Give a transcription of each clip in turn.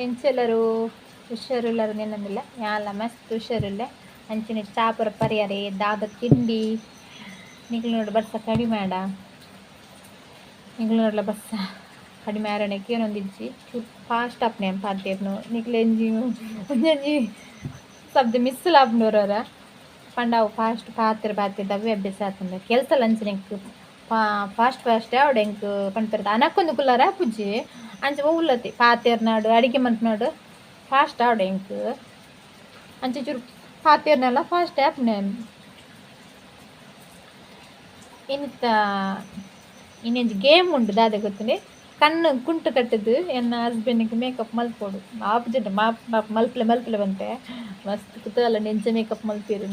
ಎಂಚೆಲ್ಲರು ಹುಷಾರುಲ್ಲರು ನೆನಂದಿಲ್ಲ ಯಾಲ ಮಸ್ತ್ ಹುಷಾರುಲ್ಲೆ ಅಂಚಿನ ಚಾಪುರ ಪರಿಯರೆ ದಾದ ತಿಂಡಿ ನಿಕ್ಲು ನೋಡು ಬರ್ಸ ಕಡಿಮೆ ಆಡ ನಿಕ್ಲು ನೋಡ್ಲ ಬರ್ಸ ಕಡಿಮೆ ಆರಣೆ ಕೇನೊಂದಿಜ್ಜಿ ಚೂರು ಫಾಸ್ಟ್ ಆಪ್ನೆ ಪಾತೆರ್ನು ನಿಕ್ಲು ಎಂಜಿ ಒಂಜೊಂಜಿ ಶಬ್ದ ಮಿಸ್ ಲಾಪ್ನೂರರ ಪಂಡ ಅವು ಫಾಸ್ಟ್ ಪಾತೆರ ಪಾತೆರ್ದ ಅವೇ ಅಭ್ಯಾಸ ಆತುಂಡ ಕೆಲಸ ಲಂಚನೆಕ್ ಫಾಸ್ಟ್ ಫಾಸ್ಟ್ ಆವಡ್ ಎಂಕ್ ಪನ್ಪೆರ್ ಅನಕೊಂದು ಕುಲ್ಲರ ಪುಜ್ಜಿ ಅಂಚ ಉಲ್ಲತಿ ಪಾತೆರ್ನಾಡು ಅಡಿಗೆ ಮನ್ಪುನಾಡು ಫಾಸ್ಟ್ ಆವಡ್ ಎಂಕ್ ಅಂಚ ಚೂರು ಪಾತೆರ್ನೆಲ್ಲ ಫಾಸ್ಟ್ ಆಪ್ನೆ ಇನಿತ ಇನ್ನೊಂಜಿ ಗೇಮ್ ಉಂಡು ದಾದ ಗೊತ್ತುಂಡೆ ಕಣ್ಣು ಕುಂಟು ಕಟ್ಟುದು ಎನ್ನ ಹಸ್ಬೆಂಡ್ಗೆ ಮೇಕಪ್ ಮಲ್ಪೊಡು ಆಪುಜಂಡ ಮಾಪ್ ಮಾಪ್ ಮಲ್ಪಲೆ ಮಲ್ಪಲೆ ಬಂತೆ ಮಸ್ತ್ ಕುತೂಹಲ ಎಂಚ ಮೇಕಪ್ ಮಲ್ಪೆರ್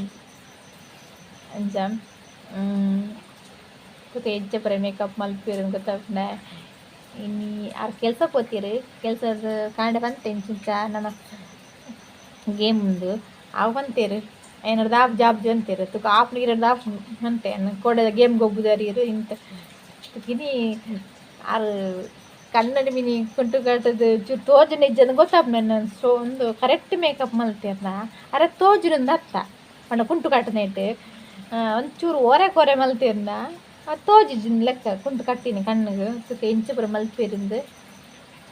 ಅಂಚ ತೂಕ ಎಂಚ ಪೂರ ಮೇಕಪ್ ಮಲ್ಪೆರ್ ಗೊತ್ತಾಪುಂಡ ಇನಿ ಆರ್ ಕೆಲಸ ಪೋತೆರ್ ಕೆಲಸದ ಕಾಂಡೆ ಪಂತೆ ಇಂಚಿಂಚ ನನ ಗೇಮ್ ಉಂಡು ಅವು ಪಂತೆರ್ ಎನಡ್ದ್ ಆಪುಜಿ ಆಪುಜಿ ಪಂತೆರ್ ತೂಕ ಆಪುಂಡು ಇರೆಡ್ದ್ ಆಪುಂಡು ಪಂತೆ ಕೋಡೆ ಗೇಮ್ ಗೊಬ್ಬುದರ್ ಇರ್ ಇಂತ ಇನಿ ಆರ್ ಕನ್ನಡಿ ಮಿನಿ ಕುಂಟು ಕಟ್ಟುದು ಚೂರು ತೋಜುಂಡ ಇಜ್ಜಂದ್ ಗೊತ್ತಾಪುಂಡು ಎನ್ನ ಸೊ ಉಂದು ಕರೆಕ್ಟ್ ಮೇಕಪ್ ಮಲ್ತೆರ್ನ ಅರೆ ತೋಜುಂಡು ಅತ್ತ ಪಂಡ ಕುಂಟು ಕಟ್ಟುನೈಟ್ ಒಂಚೂರು ಓರೆ ಕೋರೆ ಮಲ್ತೆರ್ನ ಅದು ತೋಜುಜಿ ಲೆಕ್ಕ ಕುಂಟು ಕಟ್ಟಿನಿ ಕಣ್ಣುಗು ತೂಕ ಎಂಚ ಪೂರ ಮಲ್ಪೆರಿಂದು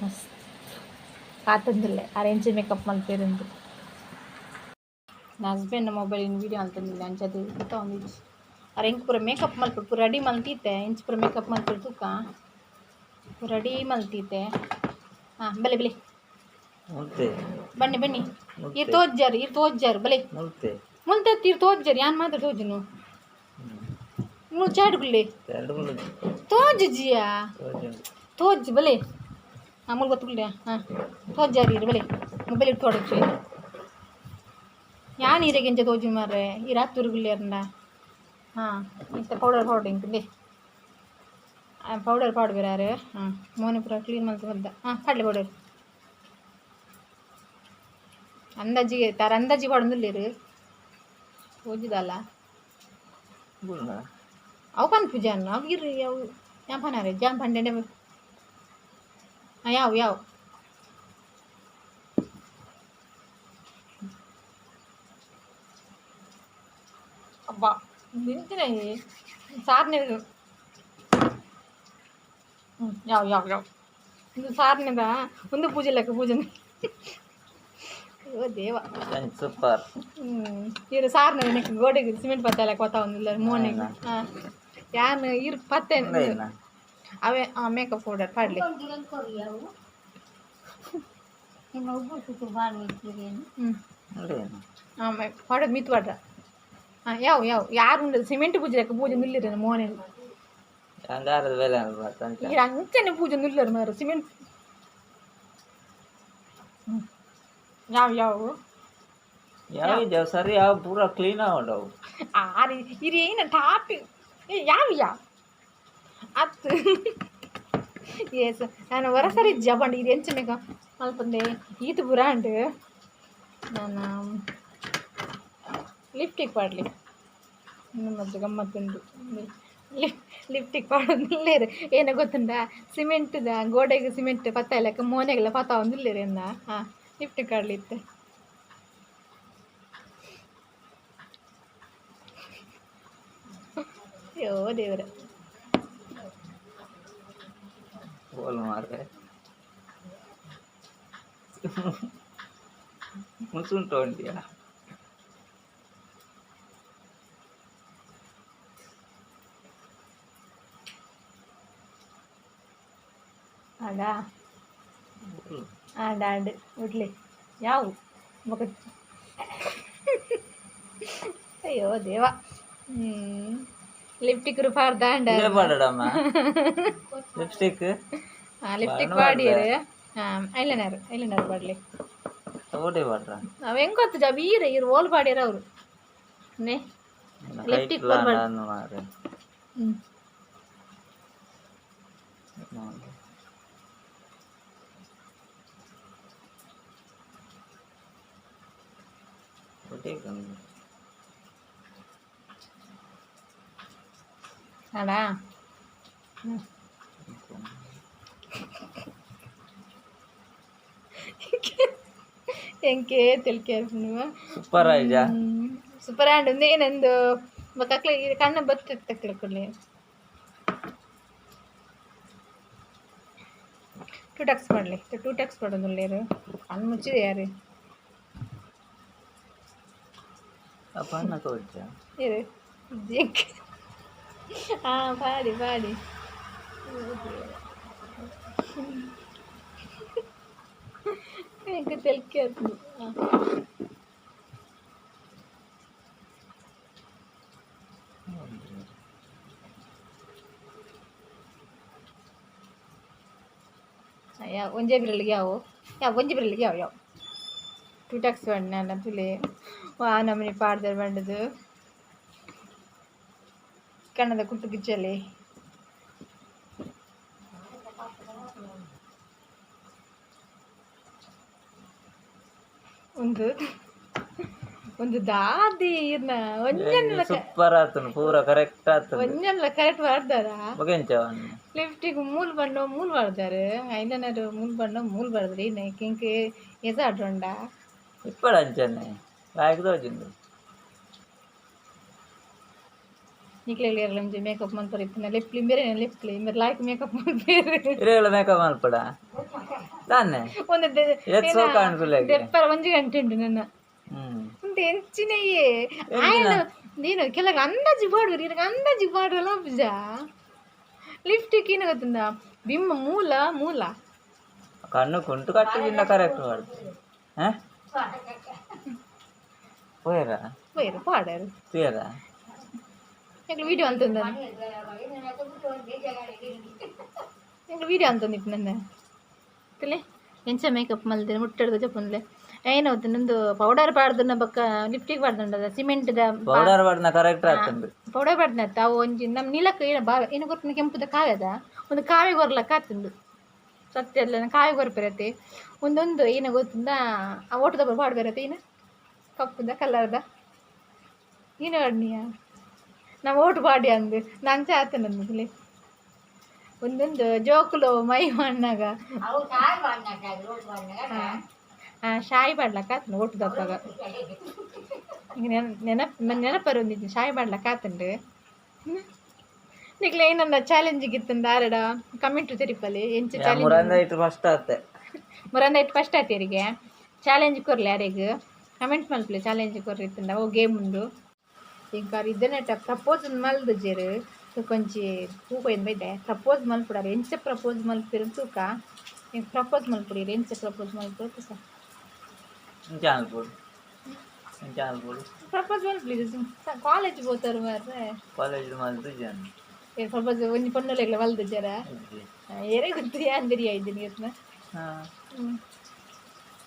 ಮಸ್ತ್ ಕಾತೊಂದುಲ್ಲೆ ಆರ್ ಎಂಚ ಮೇಕಪ್ ಮಲ್ಪೆರಿಂದು ನನ್ನ ಹಸ್ಬೆಂಡ್ ಮೊಬೈಲ್ ವೀಡಿಯೋ ಮಲ್ತೊಂದುಲ್ಲೆ ಅಂಚಾದ್ ಗೊತ್ತಾವೊಂದಿಜ್ಜಿ ಆರ್ ಎಂಕ್ ಪೂರ ಮೇಕಪ್ ಮಲ್ಪೊಡು ಪೂರ ರೆಡಿ ಮಲ್ತಿತ್ತೆ ಇಂಚ ಪೂರ ಮೇಕಪ್ ಮಲ್ಪೊಡು ತೂಕ ಪೂರ ರೆಡಿ ಮಲ್ತಿತ್ತೆ ಹಾಂ ಬಲೆ ಬಲೆ ಮುಲ್ತೆ ಬನ್ನಿ ಬನ್ನಿ ಇರ್ ತೋಜ್ಜಾರು ಇರ್ ತೋಜ್ಜಾರು ಬಲೆ ಮುಲ್ತೆ ಮುಲ್ತೆ ಇರ್ ತೋಜ್ಜಾರು ಯಾನ್ ಮಾತ್ರ ತೋಜುನು ಮುಳು ಚಾಡುಗುಲ್ಲೆ ತೋಜುಜಿಯಾ ತೋಜ್ ಬಲೆ ಹಾಂ ಮುಳು ಗೊತ್ತುಗುಲ್ಲೆ ಹಾಂ ತೋಜ್ಜಾರು ಇರು ಬಲೆ ಮೊಬೈಲ್ ಇಟ್ಟು ತೋಡಚ್ಚು ಯಾನ್ ಇರೆಗೆ ಎಂಚ ತೋಜು ಮಾರ್ರೆ ಇರ್ ಹತ್ತುರುಗುಲ್ಲೆ ಹಾಂ ಇಂತ ಪೌಡರ್ ಪೌಡರ್ ಇಂಕುಂದೆ ಪೌಡರ್ ಪಾಡ್ಬೇರಾರು ಹಾಂ ಮೋನೆ ಪೂರ ಕ್ಲೀನ್ ಮಲ್ತ್ ಬದ್ದ ಹಾಂ ಪಾಡ್ಲೆ ಪೌಡರ್ ಅಂದಾಜಿಗೆ ತಾರ ಅಂದಾಜಿ ಪಾಡೊಂದುಲ್ಲೆರ್ ತೋಜುದಲ್ಲ ಅವು ಪನ್ಪುಜಿ ಅನ್ನ ಅವು ಇರು ಅವು ಯಾನ್ ಪನಾರೆ ಜಾನ್ ಪಂಡೆಂಡೆ ಹಾಂ ಯಾವ ಯಾವ ಅಬ್ಬಾ ನಿಂತಿನ ಸಾರ್ನೆ ಹ್ಞೂ ಯಾವ ಯಾವ ಯಾವ ಒಂದು ಸಾರ್ನೆದ ಒಂದು ಪೂಜೆ ಲೆಕ್ಕ ಪೂಜೆ ಓ ದೇವ ಸೂಪರ್. ಹ್ಞೂ ಇರು ಸಾರ್ನೆ ನೆಕ್ ಗೋಡೆಗೆ ಸಿಮೆಂಟ್ ಪತ್ತೆ ಲೆಕ್ಕ ಒಂದಿಲ್ಲ ಮೋನೆಗೆ ಹಾಂ ಯಾನ್ ಇರು ಪತ್ತೆ ಅವೇ ಮೇಕಪ್ ಪೌಡರ್ ಪಾಡ್ಲಿ. ಹ್ಞೂ ಹಾಂ ಪೌಡರ್ ಮಿತ್ ಪಾಡ್ರ. ಹಾಂ ಯಾವ ಯಾವ ಯಾರು ಉಂಡದು ಸಿಮೆಂಟ್ ಪೂಜೆ ಲೆಕ್ಕ ಪೂಜೆ ನಿಲ್ಲಿರ ಮೋನೆ. ಅಂಗಾರದ ಬೇಲೆ ಈ ಅಂಚನೆ ಪೂಜೆ ನಿಲ್ಲರು ಮಾರ ಸಿಮೆಂಟ್. ಯಾವ ಯಾವ ಯಾವ ಯಾವ ಸರಿ ಯಾವ ಪೂರ ಕ್ಲೀನ್ ಆವಡವು. ಆರಿ ಇರೇನ ಟಾಪಿ ಯಾವ ಯಾವ ಅತ್ತು ಏಸ್ ನಾನು ಹೊರಸರಿ ಜಬಂಡ್ ಇದು ಎಂಚ ಮೇಕ ಮಲ್ಪಂದೆ ಈತು ಪುರಾಂಡ್ ನಾನು ಲಿಪ್ಟಿಕ್ ಪಾಡ್ಲಿ ಮತ್ತೆ ಗಮ್ಮತ್ತುಂಡು ಲಿಪ್ಟಿಕ್ ಪಾಡೊಂದುಲ್ಲೆರ್ ಏನ ಗೊತ್ತುಂಡ ಸಿಮೆಂಟ್ದ ಗೋಡೆಗೆ ಸಿಮೆಂಟ್ ಪತ್ತ ಲೆಕ್ಕ ಮೋನೆಗೆಲ್ಲ ಪತ್ತ ಒಂದುಲ್ಲೆರ್ ಎನ್ನ ಹಾಂ ಲಿಪ್ಟಿಕ್ ಆಡ್ಲಿತ್ತೆ. ಅಯ್ಯೋ ದೇವರೇ. ಬೋಲ್ ಮಾರ್ರೆ ಮುಸುಂಟು ಉಂಟಿಯಾ. ಅಡಾ ಆಂಡ್ ಆಂಡ್ ಇಡ್ಲಿ ಯಾವು ಬೊಕ ಅಯ್ಯೋ ದೇವ. ಲಿಪ್ಟಿಕ್ ಪಾಡ್ದಾಂಡ ಪಾಡಡಮ್ಮ ಲಿಪ್ಸ್ಟಿಕ್. ಹಾಂ ಲಿಪ್ಟಿಕ್ ಪಾಡಿಯರ್. ಹಾಂ ಐಲೈನರ್ ಐಲೈನರ್ ಪಾಡ್ಲಿ. ಓಡಿ ಪಾಡ್ರ. ಅವು ಹೆಂಗೆ ಗೊತ್ತು ಅವು ಈರ್ ಈರ್ ಓಲ್ ಪಾಡ್ಯಾರ ಅವರು ನೇ ಲಿಪ್ಟಿಕ್ ಮಾರ್ರೆ. ಹ್ಞೂ ಅಡಾ ಹ್ಞೂ ಎಂಕೆ ತೆಲ್ಕೆ ಸೂಪರ್ ಆಯ್ಜಾ ಸೂಪರ್ ಆಂಡ್ ಒಂದೇನೊಂದು ಬೊಕ್ಕ ಕಣ್ಣು ಬತ್ತು ತಕ್ಲೆ ಕೊಡ್ಲಿ ಟೂ ಟಕ್ಸ್ ಮಾಡಲಿ ಟೂ ಟಕ್ಸ್ ಮಾಡೋದು ಕಣ್ಣು ಮುಚ್ಚಿದೆ ಯಾರು ಬಣ್ಣ ತೋಜ ಇರು ಹಾಂ ಪಾಡಿ ಪಾಡಿ ಎಂಕ್ ತೆಲ್ಕೆ ಆತ್ಂಡ್ ಯಾವ ಒಂಜೇ ಬಿರಲಿಗೆ ಯಾವ ಯಾವ ಒಂಜಿ ಬಿರಲಿಗೆ ಯಾವ ಯಾವ ಟೂ ಟಕ್ಸ್ ಬಣ್ಣ ತುಲೆ ವಾ ನಮನಿ ಪಾಡ್ದರ್ ಬಂಡದು ಕಣ್ಣದ ಕುಟ್ಟು ಗಿಚ್ಚಲಿ ಒಂದು ಒಂದು ದಾದಿ ಇರ್ನ ಒಂಜನ್ಲ ಸೂಪರ್ ಆತನು ಪೂರ ಕರೆಕ್ಟ್ ಆತನು ಒಂಜನ್ಲ ಕರೆಕ್ಟ್ ಮಾಡ್ದಾರ ಬೊಕೆಂಚ ಲಿಪ್ಸ್ಟಿಕ್ ಮೂಲ್ ಬಣ್ಣೋ ಮೂಲ್ ಮಾಡ್ದಾರೆ ಐಲೈನರ್ ಮೂಲ್ ಬಣ್ಣೋ ಮೂಲ್ ಬರ್ದ್ರಿ ಇಂಕ್ ಎಸ ಆಡ್ರೊಂಡ ಇಪ್ಪಡ ಅಂಚನೆ ಲಾಯ್ಕ್ ತೋಜಿಂದು ನಿಕ್ಲೆಗ್ ಒಂಜಿ ಮೇಕಪ್ ಮನ್ಪರ ಇತ್ತಿನ ಲಿಪ್ ಬೇರೆ ಲಿಪ್ ಇಂಬರ್ ಲಾಯ್ಕ್ ಮೇಕಪ್ ಮನ್ಪೇರು ಇರೆಗಳ ಮೇಕಪ್ ಮಲ್ಪಡ ತಾನೆ ಒಂದು ಏತ್ ಸೋಕ ಅನ್ಸುಲೆಗೆ ದೆಪ್ಪರ ಒಂಜಿ ಗಂಟೆ ಉಂಟು ನನ್ನ ಉಂಟು ಎಂಚಿನಯ್ಯೇ ಆಯನ ನೀನು ಕೆಲವು ಅಂದಾಜು ಪಾಡುವರು ಇರಗ ಅಂದಾಜು ಪಾಡುವಲ್ಲ ಪೂಜ ಲಿಪ್ಸ್ಟಿಕ್ ಏನು ಗೊತ್ತುಂದ ಬಿಮ್ಮ ಮೂಲ ಮೂಲ ಕಣ್ಣು ಕುಂಟು ಕಟ್ಟಿದಿಲ್ಲ ಕರೆಕ್ಟ್ ಮಾಡುದು ಹಾ ಪೋಯರ ಪೋಯರು ಪಾಡರು ತುಯರ ಎಂಕ್ಲು ವೀಡಿಯೋ ಅಂತಂದ ಎಂಕ್ಲು ವೀಡಿಯೋ ಅಂತಂದಿತ್ತು ನನ್ನ ತಿಳಿ ಎಂಚ ಮೇಕಪ್ ಮಲ್ದಿರ ಮುಟ್ಟಡ್ದು ಜಪ್ಪುನ್ಲೆ ಏನೌದು ನಂದು ಪೌಡರ್ ಪಾಡ್ದನ್ನ ಬೊಕ್ಕ ಲಿಪ್ಸ್ಟಿಕ್ ಪಾಡ್ದುಂಡದ ಸಿಮೆಂಟ್ದ ಪೌಡರ್ ಪಾಡ್ನ ಕರೆಕ್ಟ್ ಆತುಂಡು ಪೌಡರ್ ಪಾಡ್ದತ್ತ ಅವು ಒಂಜಿ ನಮ್ಮ ನೀಲಕ್ಕ ಏನ ಬಾ ಏನು ಕೊರ್ಪುನ ಕೆಂಪುದ ಕಾವ್ಯದ ಒಂದು ಕಾವ್ಯ ಕೊರ್ಲಕ್ಕ ಆತುಂಡು ಸತ್ಯ ಅಲ್ಲ ಕಾವ್ಯ ಕೊರ್ಪಿರತ್ತೆ ಒಂದೊಂದು ಏನು ಗೊತ್ತುಂದ ಆ ಓಟದ ಪಾಡ್ಬೇರತ್ತೆ ಏನ ಕಪ್ಪುದ ಕಲರ್ದ ಏನು ಅಡ್ನಿಯ ನಾವು ಓಟು ಪಾಡಿ ಅಂದು ನಂಚ ಆತನ ಮೊದಲೇ ಒಂದೊಂದು ಜೋಕುಲು ಮೈ ಮಣ್ಣಾಗ ಶಾಯಿ ಪಾಡ್ಲಕ್ಕ ಆತನ ಓಟು ದಪ್ಪಾಗ ಈಗ ನೆನಪು ನೆನಪರು ಒಂದಿದ್ದು ಶಾಯಿ ಮಾಡ್ಲಕ್ಕ ಆತಂಡು ನಿಕ್ಲೆ ಏನನ್ನ ಚಾಲೆಂಜ್ ಗಿತ್ತಂದ ಆರಡ ಕಮೆಂಟ್ ತೆರಿಪಲ್ಲಿ ಎಂಚ ಚಾಲೆಂಜ್ ಮುರಂದ ಇಟ್ಟು ಫಸ್ಟ್ ಆತೆ ಮುರಂದ ಇಟ್ಟು ಫಸ್ಟ್ ಆತೇರಿಗೆ ಚಾಲೆಂಜ್ ಕೊರ್ಲಿ ಯಾರಿಗ ಕಮೆಂಟ್ ಮಲ್ಪಲೆ ಚಾಲೆಂಜ್ ಕೊರ್ರಿ ಇತ್ತಂದ ಓ ಗೇಮ್ ಉಂಡು ಈಗ ಇದನ್ನೆಟ್ಟ ಪ್ರಪೋಸ್ ಮಲ್ದು ಜೇರು ಕೊಂಚಿ ತೂಕ ಏನು ಬೈದೆ ಪ್ರಪೋಸ್ ಮಲ್ಪುಡಾರ ಎಂಚ ಪ್ರಪೋಸ್ ಮಲ್ಪಿರ ತೂಕ ಈಗ ಪ್ರಪೋಸ್ ಮಲ್ಪುಡಿರಿ ಎಂಚ ಪ್ರಪೋಸ್ ಮಲ್ಪುಡ ತೂಕ ಇಂಚ ಅನ್ಪುಡು ಇಂಚ ಅನ್ಪುಡು ಪ್ರಪೋಸ್ ಮಲ್ಪಲಿ ಕಾಲೇಜ್ ಪೋತಾರು ಮಾರ್ರೆ ಕಾಲೇಜ್ ಮಲ್ತು ಜನ ಪ್ರಪೋಸ್ ಒಂಜಿ ಪೊಣ್ಣುಲೆಗ್ಲ ಮಲ್ದು ಜರ ಏರೇ ಗೊತ್ತು ಯಾನ್ ಬೆರಿ ಆಯ್ದಿನಿ ಇರ್ನ ಹಾಂ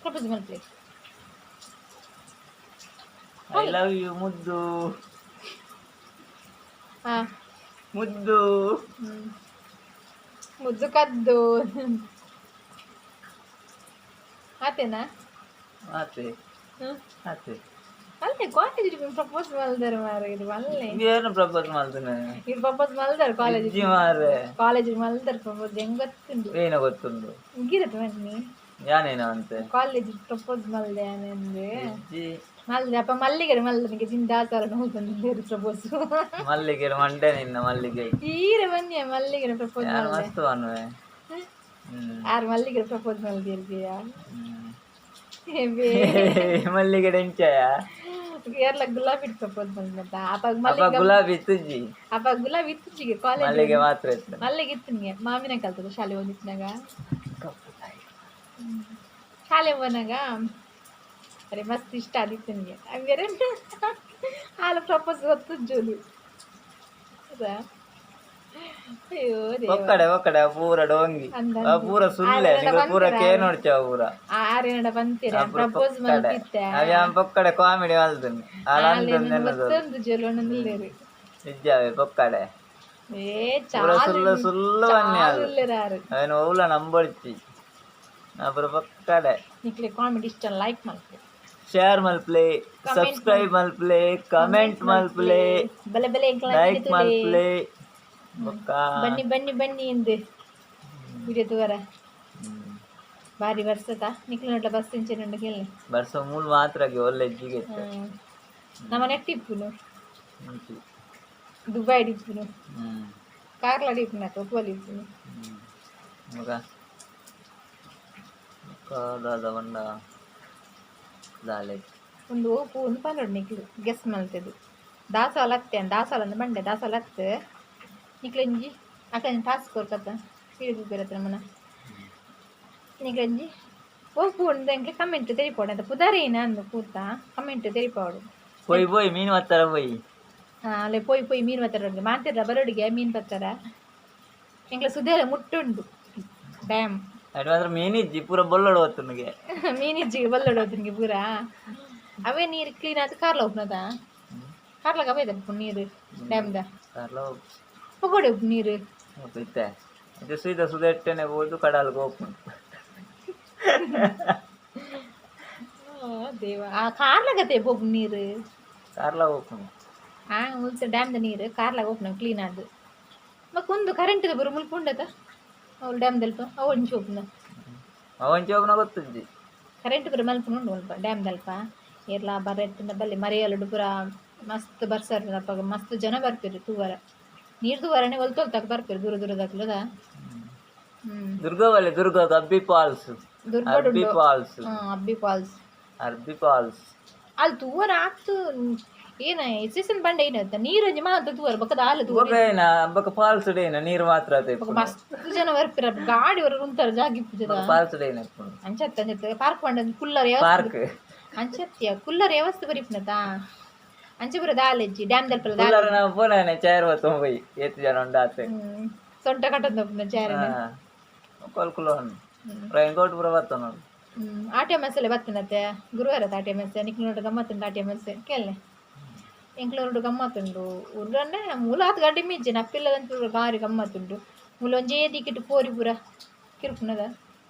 ಪ್ರಪೋಸ್ ಮಲ್ಪಲಿ I love you ಮುದ್ದು ಹಾಂ ಮುದ್ದು ಮುದ್ದು ಕದ್ದು ಆತೇನಾ ಆತೆ ಹ್ಞೂ ಆತೆ ಅಲ್ಲೇ ಕಾಲೇಜ್ ಪ್ರಪೋಸ್ ಮಲ್ದಾರ ಮಾರ ಇದು ಅಲ್ಲೇ ಏನು ಪ್ರಪೋಸ್ ಮಲ್ತನೆ ಇದು ಪ್ರಪೋಸ್ ಮಲ್ದಾರ ಕಾಲೇಜ್ ಇಜ್ಜಿ ಮಾರ್ರೆ ಕಾಲೇಜ್ ಮಲ್ದಾರ ಪ್ರಪೋಸ್ ಹೆಂಗ್ ಗೊತ್ತುಂಡು ಏನು ಗೊತ್ತುಂಡು ಗಿರತ್ ಬನ್ನಿ ಯಾನೇನು ಅಂತೆ ಕಾಲೇಜ್ ಪ್ರಪೋಸ್ ಮಲ್ದೆ ಅಂದೆ ಇಜ್ಜಿ ಮಲ್ದೆ ಅಪ್ಪ ಮಲ್ಲಿಗೆ ಮಲ್ದನಿಗೆ ಜಿಂದಾಸಾರ ನೋವು ಬಂದಿದ್ದೇರು ಪ್ರಪೋಸ್ ಮಲ್ಲಿಗೆ ಮಂಡೆ ನಿನ್ನ ಮಲ್ಲಿಗೆ ಈರ ಬನ್ನಿ ಮಲ್ಲಿಗೆ ಪ್ರಪೋಸ್ ಯಾರು ಮಲ್ದೆ ಮಸ್ತ್ ಅನ್ವೆ ಹ್ಮ್ ಯಾರು ಮಲ್ಲಿಗೆ ಪ್ರಪೋಸ್ ಮಲ್ದಿರ್ತೀಯಾ ಹ್ಮ್. ಮಲ್ಲಿಗೆ ಡೆಂಚಾಯ ಯಾರ್ಲ ಗುಲಾಬಿ ಪ್ರಪೋಸ್ ಮಲ್ದ ಅಪ್ಪ ಅಪ್ಪ ಮಲ್ಲಿಗೆ ಗುಲಾಬಿ ತುಜ್ಜಿ ಅಪ್ಪ ಗುಲಾಬಿ ಇತ್ತೀಚೆಗೆ ಕಾಲೇಜ್ ಮಲ್ಲಿಗೆ ಮಾತ್ರ ಇತ್ತು ಮಲ್ಲಿಗೆ ಇತ್ತು ನಿಮಗೆ ಮಾಮಿನ ಕಲ್ತದ ಶಾಲೆ ಓದಿತ್ನಾಗ ಶಾಲೆ ಹೋನಾಗ ಅರೆ ಮಸ್ತ್ ಇಷ್ಟ ಆದಿತ್ತು ನಿಮಗೆ ಹಂಗಾರೆ ಹಾಲು ಪ್ರಪೋಸ್ ಗೊತ್ತು ಜೋಲು ಹೌದಾ ಅಯ್ಯೋ ದೇವ ಒಕ್ಕಡೆ ಒಕ್ಕಡೆ ಪೂರ ಡೋಂಗಿ ಅಂದ ಆ ಪೂರ ಸುಳ್ಳೆ ನಿಂಗೆ ಪೂರ ಕೇ ನೋಡ್ಚ ಪೂರ ಆರೇನಡ ಬಂತೀರ ಪ್ರಪೋಸ್ ಮಲ್ತಿತ್ತೆ ಅವ್ಯಾನ್ ಪೊಕ್ಕಡೆ ಕಾಮಿಡಿ ಮಲ್ತನೆ ಗೊತ್ತೊಂದು ಜೋಲು ಒಂದೊಂದಿಲ್ಲೇರಿ ನಿಜವೇ ಪೊಕ್ಕಡೆ ಏ ಪೂರ ಸುಳ್ಳು ಸುಳ್ಳು ಬನ್ನಿ ಅದು ಚಾಲು ಅವನು ಓಲ ನಂಬೊಡ್ಚಿ ಅಪುರ ಪೊಕ್ಕಡೆ ನಿಕ್ಲೆ ಕಾಮಿಡಿ ಇಷ್ಟ ಲೈಕ್ ಮಲ್ಪೆ ಶೇರ್ ಮಲ್ಪ್ಲೆ ಸಬ್ಸ್ಕ್ರೈಬ್ ಮಲ್ಪ್ಲೆ ಕಮೆಂಟ್ ಮಲ್ಪ್ಲೆ ಬಲೆ ಬಲೆ ಎಂಕ್ಲ ಲೈಕ್ ಮಲ್ಪ್ಲೆ ಬೊಕ್ಕ ಬನ್ನಿ ಬನ್ನಿ ಬನ್ನಿ ಎಂದು ವಿಡಿಯೋ ತೂವರ ಹ್ಮ್. ಬಾರಿ ಬರ್ಸದ ನಿಕ್ಲು ಬಸ್ ಇಂಚಿನ ಕೇಳಿ. ಬರ್ಸ ಮೂಲು ಮಾತ್ರ ಒಳ್ಳೆ ಜಿಗೆ. ನಮ್ಮ ನೆಟ್ ಇಪ್ಪುನು ದುಬೈ ಇಪ್ಪುನು ಕಾರ್ಲ ಇಪ್ಪುನ ಒಪ್ಪಲ್ಲಿ ಇಪ್ಪುನು. ಮಗ ದಾದ ಬಂಡ ದಾಲೆ. ಒಂದು ಓಪು ಒಂದು ಪನ್ನೊಡು ನಿಕ್ಲು ಗೆಸ್ ಮಲ್ತದು ದಾಸವಾಳ ಅತ್ತೆ ದಾಸವಾಳ ಅಂದ್ ಬಂಡೆ ದಾಸವಾಳ ಅತ್ತೆ ನಿಕ್ಲೆಂಜಿ ಅಕ್ಲೆಂಜಿ ಟಾಸ್ಕ್ ಕೊರ್ಕತ್ತ ಹಿಡಿದು ಬರತ್ತ ನಮ್ಮನ ನಿಕ್ಲೆಂಜಿ ಓಪು ಉಂಡು ಎಂಕ್ಲೆ ಕಮೆಂಟ್ ತೆರಿಪೋಡು ಅಂತ ಪುದರೇನ ಅಂದು ಪೂತ ಕಮೆಂಟ್ ತೆರಿಪಾಡು. ಪೊಯ್ ಪೊಯ್ ಮೀನು ಹತ್ತರ ಪೊಯ್. ಅಲ್ಲೇ ಪೋಯ್ ಪೋಯ್ ಮೀನು ಬತ್ತಾರ ಮಾತಿರ ಬರೋಡಿಗೆ ಮೀನು ಬತ್ತಾರ ಎಂಕ್ಲೆ ಸುದೇಲ ಮುಟ್ಟುಂಡು ಡ್ಯಾಮ್. ಅటు ಮಾತ್ರ ಮೀನಿಜ್ಜಿ ಪೂರ ಬೊಲ್ಲೊಡು ಹೊತ್ತುನಿಗೆ. ಮೀನಿಜ್ಜಿಗೆ ಬಲ್ಲೊಡು ಹೋತನಿಗೆ ಪೂರ ಅವೇ ನೀರು ಕ್ಲೀನ್ ಆಯ್ತು ಕಾರ್ಲ ಉಪ್ಪುನದ ಕಾರ್ಲಾಗ ಅವೇ ಉಪ್ಪು ನೀರು ಡ್ಯಾಮ್ದ. ಕಾರ್ಲ. ಪಗೋಡೆ ಉಪ್ಪು ನೀರು. ಇತ್ತೆ ಇದು ಸೀದಾ ಸುದೆಟ್ಟೆನೆ ಹೋದು ಕಡಲ್ಗೆ ಹೋಗ್ಪುಂಡು. ದೇವ ಆ ಕಾರ್ಲಾಗತ್ತೆ ಪೋಪು ನೀರು. ಕಾರ್ಲ ಹೋಗ್ಪುಂಡು. ಆ ಮುಲ್ತ ಡ್ಯಾಮ್ದ ನೀರು ಕಾರ್ಲಾಗ ಓಪನ ಕ್ಲೀನ್ ಆದು ಮಕ್ಕ ಒಂದು ಕರೆಂಟ್ ಪೂರ ಮುಲ್ಪ ಉಂಡತ ಅವ್ಳು ಡ್ಯಾಮ್ದಲ್ಪ ಅವು ಒಂಚಿ ಓಪನ. ಅವಂಚಿ ಹೋಗ್ನ ಗೊತ್ತುಜ್ಜಿ. ಕರೆಂಟ್ ಪೂರ ಮಲ್ಪುನ ಉಂಡು ಮುಲ್ಪ ಡ್ಯಾಮ್ದಲ್ಪ ಏರ್ಲಾ ಬರೆತ್ತಿನ ಬಲ್ಲಿ ಮರೆಯಲುಡು ಪೂರ ಮಸ್ತ್ ಬರ್ಸರ್ ಅಪ್ಪಗ ಮಸ್ತ್ ಜನ ಬರ್ಪಿರು ತೂವರ ನೀರು ತೂವರನೆ ಒಲ್ತೊಲ್ತಕ ಬರ್ಪಿರು ದೂರ ದೂರದಾಕ್ಲದ. ದುರ್ಗವಲ್ಲಿ ದುರ್ಗ ಅಬ್ಬಿ ಫಾಲ್ಸ್. ದುರ್ಗಡು. ಅಬ್ಬಿ ಫಾಲ್ಸ್. ಅಬ್ಬಿ ಫಾಲ್ಸ್. ಅರ್ಬಿ ಫಾಲ್ಸ್. ಅಲ್ಲಿ ತೂವರ ಆತು ಏನ ಸೀಸನ್ ಬಂಡೆ ಏನಂತ ನೀರಂಜಿ ಮಾತ್ರ ತೂವರ ಬೊಕ್ಕದ ಆಲ ತೂವರ. ಬೊಕ ಏನ ಬೊಕ ಫಾಲ್ಸ್ ಡೇನ ನೀರು ಮಾತ್ರ ಆತ. ಮಸ್ತ್ ಜನ ಬರ್ಪಿರ ಗಾಡಿ ಹೊರ ಉಂತಾರ ಜಾಗಿ ಪೂಜದ. ಫಾಲ್ಸ್ ಡೇನ ಇಪ್ಪುಂಡು. ಅಂಚತ್ತ ಅಂಚತ್ತ ಪಾರ್ಕ್ ಪಂಡ ಕುಲ್ಲರ್. ಪಾರ್ಕ್. ಅಂಚತ್ಯ ಕುಲ್ಲರ್ ವ್ಯವಸ್ಥೆ ಬರಿಪುನತ ಅಂಚೆ ಪೂರ ದಾಲೆಜ್ಜಿ ಡ್ಯಾಮ್ ದಲ್ಪಲ. ಕುಲ್ಲರ ನಾವು ಪೋನೆ ಚೇರ್ ಬತ್ತೊಂಬ ಪೋಯಿ ಏತ್ ಜನ ಉಂಡು ಆತೆ. ಸೊಂಟ ಕಟ್ಟೊಂದು ಚೇರ್. ಕೊಲ್ ಕುಲ್ಲೋನ್ ರೈನ್ ಕೋಟ್ ಪೂರ ಬತ್ತೊಂದು. ಆಟೆ ಮಸಾಲೆ ಬತ್ತನತ್ತೆ ಗುರುವಾರ ಆಟೆ ಮಸೆ ನಿಕ್ಲು ಗಮ್ಮತ್ತುಂಡು ಆಟೆ ಮಸೆ ಕೇಳನೆ ಎಂಕ್ಲೂರುಡು ಗಮ್ಮತ್ತುಂಡು ಉರ್ಡನ್ನೆ ಮೂಲ ಆತ್ ಗಡ್ಡಿ ಮೀಜೆ ನಪ್ಪಿಲ್ಲದಂತ ಬಾರಿ ಗಮ್ಮತ್ತುಂಡು ಮೂಲ ಒಂಜೇ ದಿಕ್ಕಿಟ್ಟು ಕೋರಿ ಪೂರ ಕಿರುಪುನದ.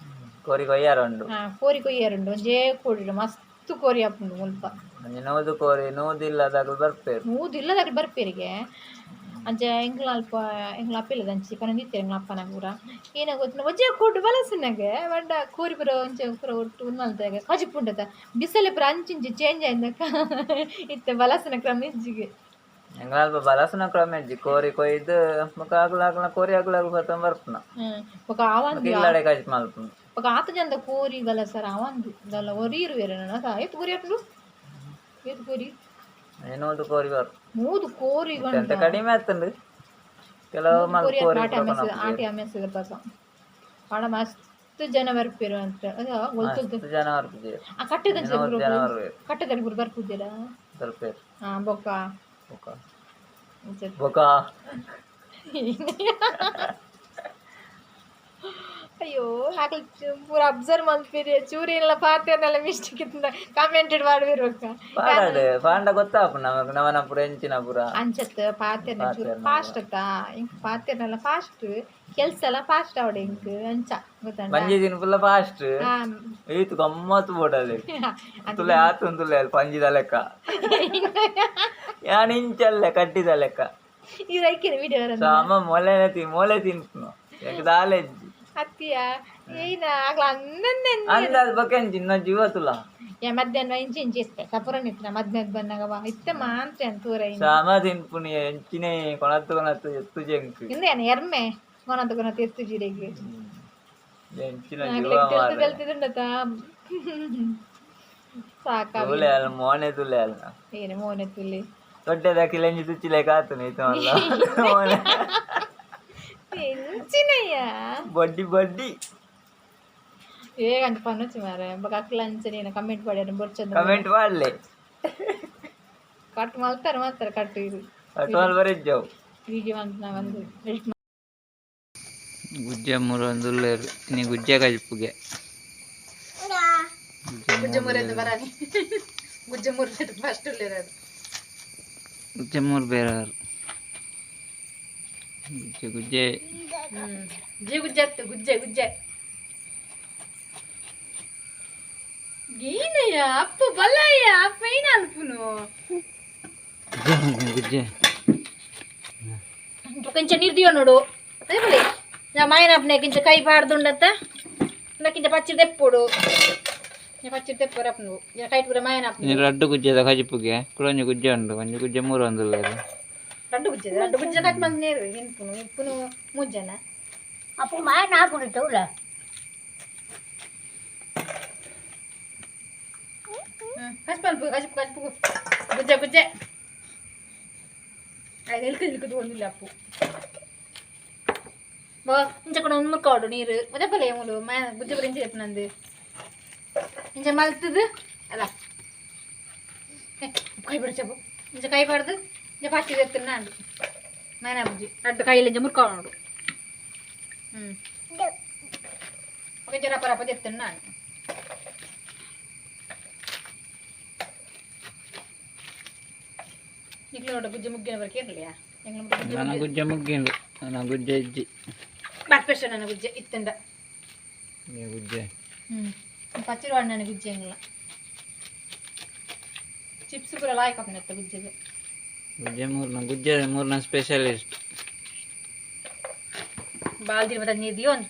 ಕೋರಿ ಕೊಯ್ಯಾರ ಉಂಡು. ಹಾ ಕೋರಿ ಕೊಯ್ಯಾರುಂಡು ಒಂಜೇ ಕೋಡಿ ಮಸ್ತ್ ಕೋರಿ ಆಪುಂಡು ಮುಲ್ಪ. ಒಂಜಿ ನೂದು ಕೋರಿ ನೂದಿಲ್ಲದಾಗಲು ಬರ್ಪೇರು. ನೂದು ಇಲ್ಲದಾಗಲು ಬರ್ಪೇರಿಗೆ ಅಂಚ ಎಂಕ್ಲ ಅಲ್ಪ ಎಂಕ್ಲ ಅಪ್ಪಿಲ್ಲದ ಅಂಚಿ ಪನೊಂದಿತ್ತೆರ್ ಎಂಕ್ಲ ಅಪ್ಪನ ಪೂರ ಏನ ಗೊತ್ತಿನ ಒಂಜೇ ಕೋಡು ಬಲಸಿನಗೆ ಬಂಡ ಕೋರಿ ಪೂರ ಒಂಚೆ ಪೂರ ಒಟ್ಟು ಉಂದು ಮಲ್ತಾಗ ಕಜಿಪುಂಡತ ಬಿಸಲೆ ಪೂರ ಅಂಚಿಂಚಿ ಚೇಂಜ್ ಆಯ್ದಕ್ಕ ಇತ್ತೆ ಬಲಸಿನ ಕ್ರಮ ಇಜ್ಜಿಗೆ. ಎಂಕ್ಲ ಅಲ್ಪ ಬಲಸುನ ಕ್ರಮ ಇಜ್ಜಿ ಕೋರಿ ಕೊಯ್ದು ಬೊಕ ಅಗ್ಲ ಅಗ್ಲ ಕೋರಿ ಅಗ್ಲ ಅಗ್ಲ ಬತ್ತೊಂದು ಬರ್ಪುನ. ಬೊಕ ಆವಂದು. ಇಲ್ಲಡೆ ಕಜಿಪ್ ಮಲ್ಪುನು. ಬೊಕ ಆತ ಜನದ ಕೋರಿ ಬಲಸರ ಆವಂದು ದಲ್ಲ ಒರಿ ಇರುವೆರ್ ಏತ್ ಕೋರಿ ಆಪುಂಡು ಏತ್ ಕೋರಿ. ನೂದು ಕೋರಿ ಬರ್ಪು. ನೂದು ಕೋರಿ. ಎಂತ ಕಡಿಮೆ ಆತುಂಡು ಕೆಲವು ಮಲ್ ಕೋರಿ ಕೋರಿ ಆಟಿ ಅಮೆಸ ಆಟಿ ಅಮೆಸದ ಪಸ ಬಾಳ ಮಸ್ತ್ ಜನ ಬರ್ಪೇರು ಅಂತ ಅದ ಒಲ್ತೊಲ್ತು. ಮಸ್ತ್ ಜನ ಬರ್ಪುಜೆರ್. ಆ ಕಟ್ಟೆದಂಚ. ನೂರು ಜನ ಬರ್ಪೇರು. ಕಟ್ಟೆದಲ್ಲಿ ಪೂರ ಬರ್ಪುಜೆರಾ. ಬರ್ಪೇರು. ಹಾ ಬೊಕ್ಕ ಬೊಕ ಅಂಚ ಬೊಕ ಅಯ್ಯೋ ಆಕಲ್ ಪೂರ ಅಬ್ಸರ್ವ್ ಮಲ್ಪೆರೆ ಚೂರೇನೆಲ್ಲ ಪಾತೆರ್ನೆಲ್ಲ ಮಿಸ್ಟೇಕ್ ಇತ್ತಿಂದ ಕಮೆಂಟೆಡ್ ಪಾಡ್ವೆರ್ ಬೊಕ್ಕ. ಪಾಡಡ್ ಪಾಂಡ ಗೊತ್ತಾಪುಂಡು ನಮಕ್ ನಮನ ಪೂರ ಎಂಚಿನ ಪೂರ. ಅಂಚತ್ ಪಾತೆರ್ನ ಚೂರು ಫಾಸ್ಟ್ ಅತ್ತ ಇಂಕ್ ಪಾತೆರ್ನೆಲ್ಲ ಫಾಸ್ಟ್ ಕೆಲ್ಸ ಎಲ್ಲ ಫಾಸ್ಟ್ ಆವಡೆ ಇಂಕ್ ಅಂಚ ಗೊತ್ತಂಡ. ಬಂಜಿ ದಿನ ಫುಲ್ಲ ಫಾಸ್ಟ್ ಈತ್ ಗಮ್ಮತ್ತು ಬೋಡಲ್ಲಿ ತುಲೆ ಆತು ತುಲೆ ಅಲ್ಲಿ ಪಂಜಿದ ಲೆಕ್ಕ ಯಾನ್ ಇಂಚಲ್ಲೆ ಕಟ್ಟಿದ ಲೆಕ್ಕ. ಇವ್ರು ಐಕಿನ ವಿಡಿಯೋ. ಸಾಮ ಮೊಲೆ ಮೊಲೆ ತಿನ್ಪುನು ಯಾಕೆ ದಾಲೆಜ್ಜಿ. ಅತ್ತಿಯ ಏನ ಆಗ್ಲ ಅನ್ನನ್ನೆ. ಅಂದಾಜ್ ಬೊಕೆಂಚಿ ಇನ್ನ ಜೀವ ತುಲ. ಯಾ ಮಧ್ಯಾಹ್ನ ಇಂಚಿ ಇಂಚಿ ಇತ್ತೆ ಸಪುರನ್ ಇತ್ತಿನ ಮಧ್ಯಾಹ್ನ ಬಂದಾಗ ವಾ ಇತ್ತೆ ಮಾಂತ್ರೆ ಅಂತ ತೂರ. ಸಾಮ ತಿನ್ಪುನಿ ಎಂಚಿನೇ ಕೊನತ್ತು ಕೊನತ್ತು ಎತ್ತು ಜಂಕ್. ಇಂದೇನ ಎರ್ಮೆ ಕೊನತ್ತು ಕೊನತ್ತು ಎತ್ತು ಜೀರಿಗೆ. ಎಂಚಿನ ಜೀವ ಮಾರ್ರೆ. ತೆಲ್ತಿದುಂಡತ ಸಾಕ. ತುಲೆ ಅಲ್ಲ ಮೋನೆ ತುಲೆ ಅಲ್ಲ. ಏನೆ ಮೋನೆ ತುಲಿ. ದೊಡ್ಡದ ಕಿಲಂಜಿ ತುಚ್ಚಿಲೆಕ ಆತುನು ಈತ ಮಲ್ಲ ಮೋನೆ. ಎಂಚಿನಯ್ಯ. ಬಡ್ಡಿ ಬಡ್ಡಿ. ಏ ಅಂಚ ಪನೊಚ್ಚಿ ಮಾರ್ರೆ ಬೊಕ ಅಕ್ಲ ಅಂಚನೆ ಏನ ಕಮೆಂಟ್ ಪಾಡ್ಯರ ಬೊರ್ಚಂದು. ಕಮೆಂಟ್ ಪಾಡ್ಲೆ. ಕಟ್ ಮಲ್ತಾರ ಮಲ್ತಾರ ಕಟ್ ಇದು. ಅಟೋಲ್ ಬರಿಜ್ಜವು. ವಿಡಿಯೋ ಅಂತ ಒಂದು ಎಡಿಟ್. ಗುಜ್ಜೆ ಮೂರೊಂದುಲ್ಲೆರ್ ಇನಿ ಗುಜ್ಜೆ ಕಜಿಪುಗೆ. ಗುಜ್ಜೆ ಮೂರೆಂದು ಬರಾನಿ ಗುಜ್ಜೆ ಮೂರು ಫಸ್ಟ್ ಉಲ್ಲೇರು. ಗುಜ್ಜೆ ಮೂರು ಬೇರೆ ಗುಜ್ಜೆ ಗುಜ್ಜೆ. ಜಿ ಗುಜ್ಜೆ ಅತ್ತು ಗುಜ್ಜೆ ಗುಜ್ಜೆ ಏನಯ್ಯ ಅಪ್ಪು ಬಲ್ಲಯ್ಯ ಅಪ್ಪ ಏನ ಅಲ್ಪುನು. ಗುಜ್ಜೆ ಗುಜ್ಜೆ. ಕೊಂಚ ನೀರು ದಿಯೋ ನೋಡು ಬಲೆ ನಾ ಮಾಯನ ಅಪ್ಪನೆ ಕಿಂಚ ಕೈ ಪಾಡ್ದುಂಡತ್ತ. ಇಂದಕ್ಕಿಂಚ ಪಚ್ಚಿರಿ ತೆಪ್ಪೊಡು ಪಚ್ಚಿರಿ ತೆಪ್ಪು ರಪ್ಪನು ಕೈಟ್ ಪೂರ ಮಾಯನ. ನೀರು ರಡ್ಡು ಗುಜ್ಜೆದ ಕಜಿಪುಗೆ ಕುಡೊಂಜಿ ಗುಜ್ಜೆ ಉಂಡು, ಒಂಜಿ ಗುಜ್ಜೆ ಮೂರು ಒಂದುಲ್ಲ. ರಡ್ಡು ಗುಜ್ಜೆ, ರಡ್ಡು ಗುಜ್ಜೆ ಕಟ್ ಮಂದಿ ನೇರು ಇನ್ಪುನು ಇಪ್ಪುನು ಮೂಜನ. ಅಪ್ಪು ಮಾಯನ ಹಾಕೊಂಡು ತೌಲ. ಕಚ್ಪು ಕಚ್ಪು ಕಚ್ಪು ಗುಜ್ಜೆ ಗುಜ್ಜೆ ಅದು ಇಲ್ಕು ಇಲ್ಕು ಒಂದಿಲ್ಲ ಅಪ್ಪು. ಬಾ ಇಂಚ ಕೂಡ ಒಂದು ಮುರ್ಕಾಡು ನೀರು ಮದಪಲೆ ಮೂಲು ಗುಜ್ಜೆ ಪೂರ ಇಂಚ చెప్పినంದು ಇಂಚ ಮಲ್ತದು ಅಲ್ಲ. ಕೈ ಬಿಡು చెప్పు. ಇಂಚ ಕೈ ಪಡ್ದು ಇಂಚ ಪಚ್ಚಿ ಎತ್ತುన్నాడు ಮೇನ ಬುಜ್ಜಿ ರಡ್ಡು ಕೈಲಿ ಇಂಚ ಮುರ್ಕಾಡು. ಹ್ಞೂ ఒక జర పరప చెప్తున్నాను. ನಿಕ್ಲು ಗುಜ್ಜೆ ಮುಗ್ಗಿನ ಬರಕ್ಕೆ ಇರಲಿಯಾ? ನನ್ನ ಗುಜ್ಜೆ ಮುಗ್ಗಿಂಡು, ನನ್ನ ಗುಜ್ಜೆ ಇಜ್ಜಿ. ಬಾತ್ಪೆಷ್ಟ ನನ್ನ ಗುಜ್ಜೆ ಇತ್ತಂಡ. ಈ ಗುಜ್ಜೆ. ಹ್ಞೂ ಪಚ್ಚಿರು ನನ್ನ ಗುಜ್ಜೆ ಹಂಗಿಲ್ಲ. ಚಿಪ್ಸ್ ಪೂರ ಲಾಯ್ಕ್ ಹಾಕಿನತ್ತ ಗುಜ್ಜೆಗೆ. ಗುಜ್ಜೆ ಮೂರ್ನ, ಗುಜ್ಜೆ ಮೂರ್ನ ಸ್ಪೆಷಲಿಸ್ಟ್. ಬಾಲ್ದಿನ ಮತ್ತೆ ನೀರು ದಿಯೋನ್.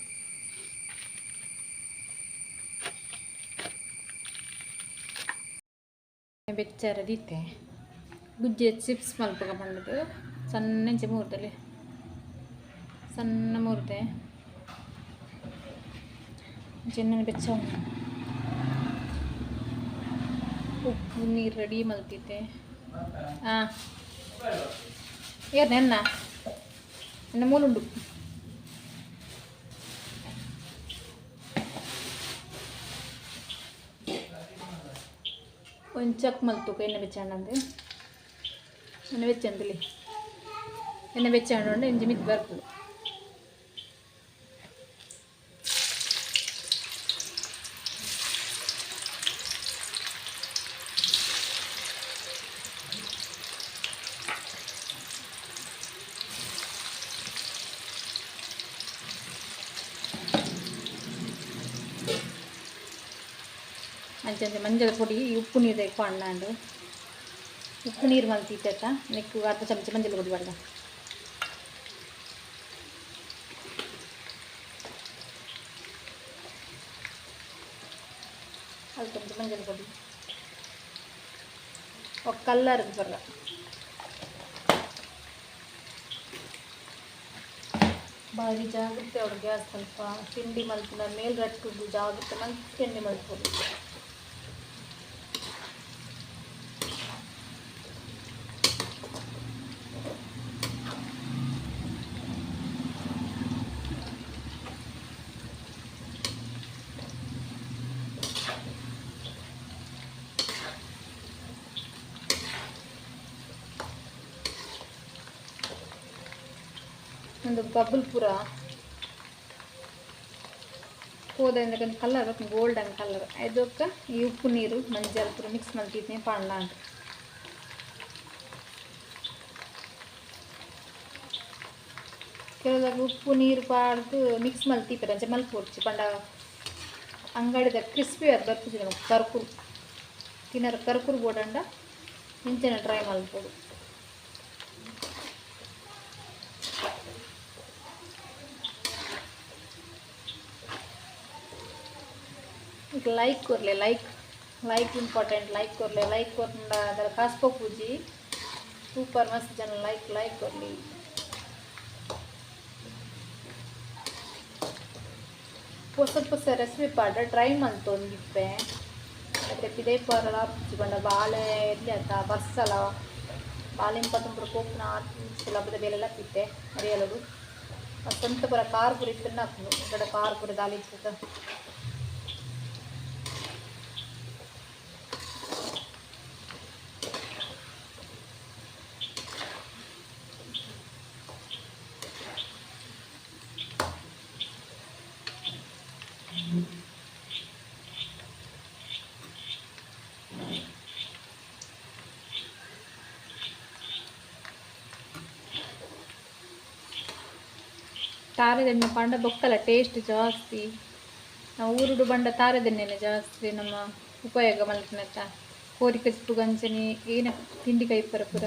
ಬೆಚ್ಚಾರ ದೀತೆ ಗುಜ್ಜೆ ಚಿಪ್ಸ್ ಮಲ್ಪಗ ಪಂಡದು ಸಣ್ಣ ಇಂಚೆ ಮೂರ್ದಲ್ಲಿ ಸಣ್ಣ ಮೂರ್ದೆ ಚೆನ್ನ ಬೆಚ್ಚ ಉಪ್ಪು ನೀರು ರೆಡಿ ಮಲ್ತಿದ್ದೆ. ಹಾಂ ಏರ್ನ ಎನ್ನ ಎನ್ನ ಮೂಲುಂಡು. ಒಂದು ಚೆಕ್ ಮಲ್ತುಕ ಎಣ್ಣೆ ಬೆಚ್ಚಾಂಡಂದು ಎಣ್ಣೆ ಬೆಚ್ಚಂದಿಲ್ಲಿ ಎಣ್ಣೆ ಬೆಚ್ಚಾಂಡು ಇಂಜಿ ಮಿತ್ ಬರ್ಪುಡು. ಅಂಚೆ ಅಂಚೆ ಮಂಜದ ಪೊಡಿ ಉಪ್ಪು ನೀರು ಪಾಡ್ನಾಂಡು ಉಪ್ಪು ನೀರು ಮಲ್ತಿತ್ತ ನೆಕ್ಕು ಅರ್ಧ ಚಮಚ ಮಂಜಲ್ ಪೊಡಿ ಪಾಡ್ದ. ಅರ್ಧ ಚಮಚ ಮಂಜಲ್ ಪೊಡಿ ఒక ಕಲ್ಲರ್ ಬರ್ರ. ಭಾರಿ ಜಾಗ್ರತೆ ಅವ್ರ ಗ್ಯಾಸ್ ಸ್ವಲ್ಪ ತಿಂಡಿ ಮಲ್ಪುನ ಮೇಲ್ ರಟ್ಟುದು ಜಾಗ್ರತೆ ಮಲ್ತ್ ತಿಂಡಿ ಮಲ್ಪೊಡು. ಒಂದು ಬಬಲ್ ಪೂರ ಹೋದ ಕಲರ್ ಗೋಲ್ಡನ್ ಕಲರ್ ಇದಕ್ಕೆ ಈ ಉಪ್ಪು ನೀರು ಮಂಜಲ್ ಪೂರ ಮಿಕ್ಸ್ ಮಲ್ತಿದ್ನಿ ಪಾಡ್ಲ ಅಂತ. ಕೆಲವಾಗ ಉಪ್ಪು ನೀರು ಪಾಡ್ದು ಮಿಕ್ಸ್ ಮಲ್ತಿಪ್ಪೆರ್ ಅಂಚ ಮಲ್ಪೊಡ್ಚಿ ಪಂಡ ಅಂಗಡಿದ ಕ್ರಿಸ್ಪಿ ಅದು ಬರ್ಪುಜಿ ನಮಕ್ ಕರ್ಕುರು ತಿನ್ನರ ಕರ್ಕುರು ಬೋಡಂಡ ಇಂಚನೆ ಟ್ರೈ ಮಲ್ಪೊಡು. ಈಗ ಲೈಕ್ ಕೊರ್ಲೆ, ಲೈಕ್ ಲೈಕ್ ಇಂಪಾರ್ಟೆಂಟ್. ಲೈಕ್ ಕೊರ್ಲೆ, ಲೈಕ್ ಕೊರ್ಂಡ ಅದರ ಕಾಸು ಪೋಪುಜಿ. ಸೂಪರ್ ಮಸ್ತ್ ಜನ ಲೈಕ್ ಲೈಕ್ ಕೊರ್ಲಿ. ಹೊಸ ಹೊಸ ರೆಸಿಪಿ ಪಾಡ ಟ್ರೈ ಮಲ್ತೊಂದಿಪ್ಪೆ. ಮತ್ತು ಪಿದೈ ಪರಲ ಪಂಡ ಬಾಳೆ ಇರಲಿ ಅತ್ತ ಬರ್ಸಲ ಬಾಳೆ ಪತ್ತೊಂಬರ ಪೋಪುನ ಸುಲಭದ ಬೇಲೆಲ್ಲ ಪಿತ್ತೆ ಮರಿಯಲದು ಸ್ವಂತ ಪೂರ ಕಾರ್ ಪೂರ ಇತ್ತನ್ನ ಹಾಕುದು ಈ ಕಾರ್ ಪೂರ ದಾಲಿ ಇತ್ತು. ತಾರೆದೆಣ್ಣೆ ಪಂಡ ಬೊಕ್ಕಲ ಟೇಸ್ಟ್ ಜಾಸ್ತಿ. ನಾವು ಊರುಡು ಬಂಡ ತಾರೆದೆಣ್ಣೆನೆ ಜಾಸ್ತಿ ನಮ್ಮ ಉಪಯೋಗ ಮಲ್ಪುನೆತ್ತ ಕೋರಿ ಕಜ್ಪು ಗಂಚನೆ ಏನ ತಿಂಡಿ ಕೈಪರ ಪೂರ.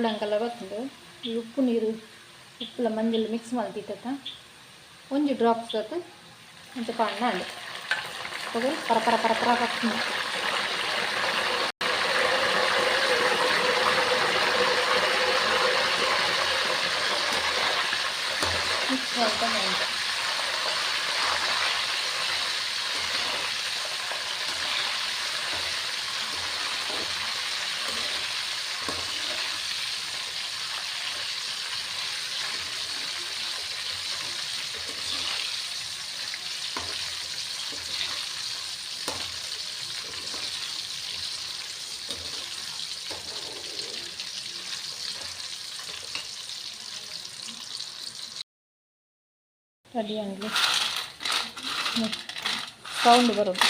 ಗೋಲ್ಡನ್ ಕಲರ್ ಬತ್ತುಂಡು. ಈ ಉಪ್ಪು ನೀರು, ಉಪ್ಪುಲ ಮಂಜಲ್ ಮಿಕ್ಸ್ ಮಲ್ತಿತ್ತ ಒಂಜಿ ಡ್ರಾಪ್ಸ್ ಅತ್ ಅಂಚ ಪಾಡ್ನಾಂಡ್. ಪರ ಪರ ಪರ ಪರ ಪತ್ತ್ಂಡ್. ಮಿಕ್ಸ್ ಮಲ್ತೊಂದು ಉಂಟು. ರೆಡಿ ಆಂಡ್. ಸೌಂಡ್ ಬರೋದು.